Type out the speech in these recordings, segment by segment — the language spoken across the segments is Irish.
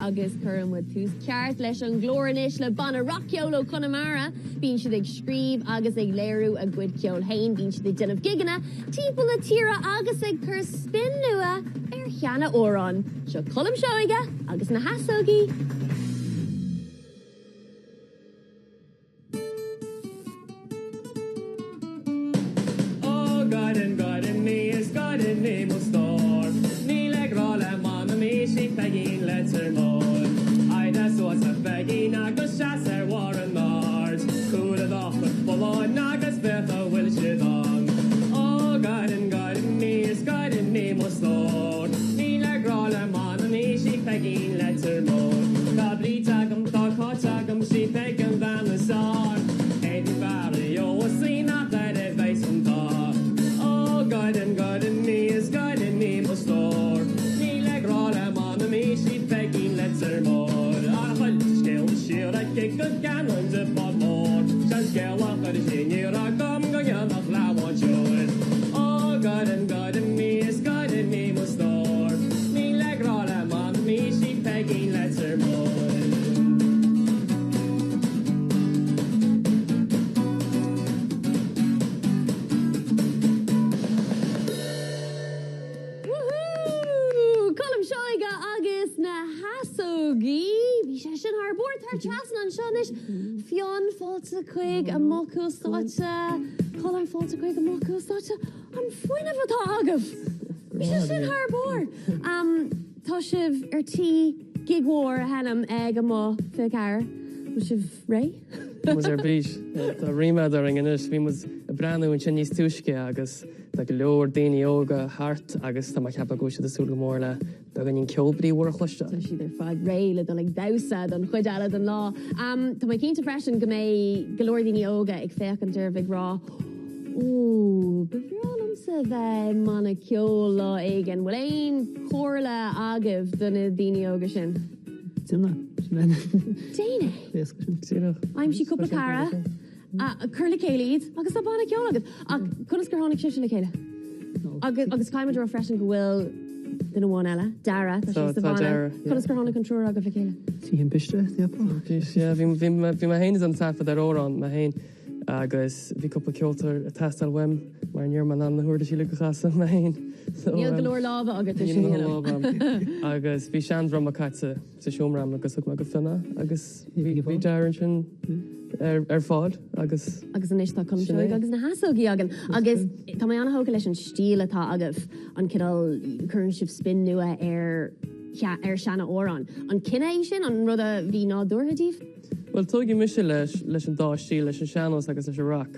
Agus cuireann muid tús ceart leis an gclár anois le banna rac-cheoil ó Chonamara. Bíonn siad ag scríobh agus ag léiriú a gcuid ceoil féin, bíonn siad ag déanamh gigeanna timpeall na tíre agus ag cur spin nua ar sheana-amhráin. Seo Colm Seoige agus na hEasógaí. Ó goireann, goireann mé is goireann mé mo stór. Níl le grá le m'anam í 's í Peigín Leitir Móir. Éirigh suas a Pheigín agus seas ar bharr an aird. Cuir do chuid folláin agus féach a bhfuil siad ann. Ó goireann, goireann mé is goireann mé mo stór. Níl le grá le m'anam í 's í Peigín Leitir Móir. Tá Bríd agam, tá Cáit agam, 's í Peig an bhean is fearr. Cé bith fear a gheobhas í nach air a bheas an t-ádh. Ó goireann, goireann mé is goireann mé mo stór. Níl le grá le m'anam í 's í Peigín Leitir Móir. Ar chuir scéal siar aici go gceanann di bád mór. Sean scéal a chuir sí aniar agam go ndéanfadh leamhan siúir. Ó goireann, goireann mé is goireann mé mo stór. Níl le grá le m'anam í 's í Peigín Leitir Móir. Woohoo! Colm Seoige agus na hEasógaí. Bhí sé sin thar barr. Tar trasna anseo anois. Fionn, fáilte chuig Amuigh Cúl Stáitse. Colm, fáilte chuig Amuigh Cúl Stáitse. An fuinneamh atá agaibh! Bhí sé sin thar barr. Tá sibh ar tí gig mhór a sheinm ag Amuigh 24. Bhfuil sibh réidh? Tá muid ar bís. Tá ríméad orainn anois. Bhí muid ag breathnú ansin níos túisce agus tá go leor daoine óga thart agus tá mé ag ceapadh go bhfuil siad ag súil go mór le beagáinín ceol bríomhar a chloisteáil. Tá siad ar fad réidh le dul ag damhsa don chuid eile den lá. Tá mé cinnte freisin go mbeidh go leor daoine óga ag féachaint oraibh ag rá Ó, ba bhreá liomsa a bheith i mbanna ceoil lá éigin. Bhfuil aon chomhairle agaibh do na daoine óga sin? Déan é. Sin é. Déan é. Éasca sin. Díreach. Aimsigh cúpla cara, cuir le chéile iad agus tá banna ceoil agat. Ach conas gur tháinig sibhse le chéile? Agus agus caithfidh muid a rá freisin go bhfuil duine amháin eile, Dara, tá sé sa bhanna. Conas gur tháinig an triúr agaibh le chéile? Trí thimpiste, cheapfá. Yeah, bhí bhí bhí mé féin ag déanamh taifead ar amhrán mé féin. Agus bhí cúpla ceoltóir ag teastáil uaim mar ní raibh mé in ann na huirlisí uilig a chasadh mé féin. So, Níl go leor lámha agat ar sin. Níl go leor lámha agam. Agus bhí seandruma caite sa seomra agam agus thug mé go Fionn é agus bhí bhí Dara ansin ar ar fáil agus. Agus anois tá Colm Sin é. Seoige agus na hEasógaí againn. Agus tá mé an-thógtha leis an stíl atá agaibh, an cineál, cuireann sibh spin nua ar ar seana-amhráin. An cinneadh é sin? An rud a bhí nádúrtha daoibh? Bhuel, tógadh mise leis, leis an dá stíl, leis an sean-nós agus leis an rac.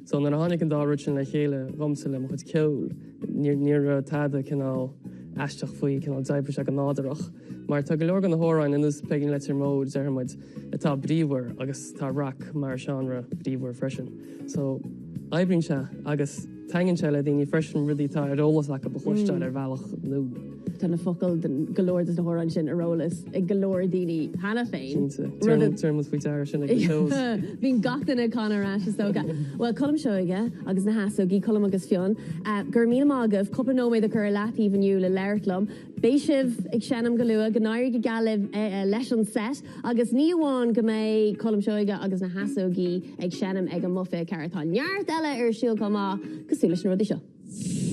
So nuair a tháinig an dá rud sin le chéile dhomsa le mo chuid ceoil, ní, ní raibh tada cineál aisteach faoi, cineál d'oibrigh sé go nádúrach. Mar tá go leor de na hamhráin, ar nós Peigín Leitir Móir, déarfaidh muid, atá bríomhar agus tá rac mar seánra bríomhar freisin. So, oibríonn sé agus taitníonn sé le daoine freisin rudaí atá ar eolas acu a chloisteáil ar bhealach nua. Tá na focail de go leor de na hamhráin sin ar eolas ag go leor daoine cheana féin. Cinnte. Tugann muid faoi deara sin ag na shows. Bíonn gach duine ag canadh ar ais is dócha. Bhuel, Colm Seoige agus na hEasógaí, Colm agus Fionn, go raibh míle maith agaibh cúpla nóiméad a chur ar leataobh inniu le labhairt liom. Beidh sibh ag seinm go luath, go n-éirí go geal libh leis an seit agus ní amháin go mbeidh Colm Seoige agus na hEasógaí ag seinm ag Amuigh 24, tá neart eile ar siúl chomh maith, cosúil leis na rudaí seo.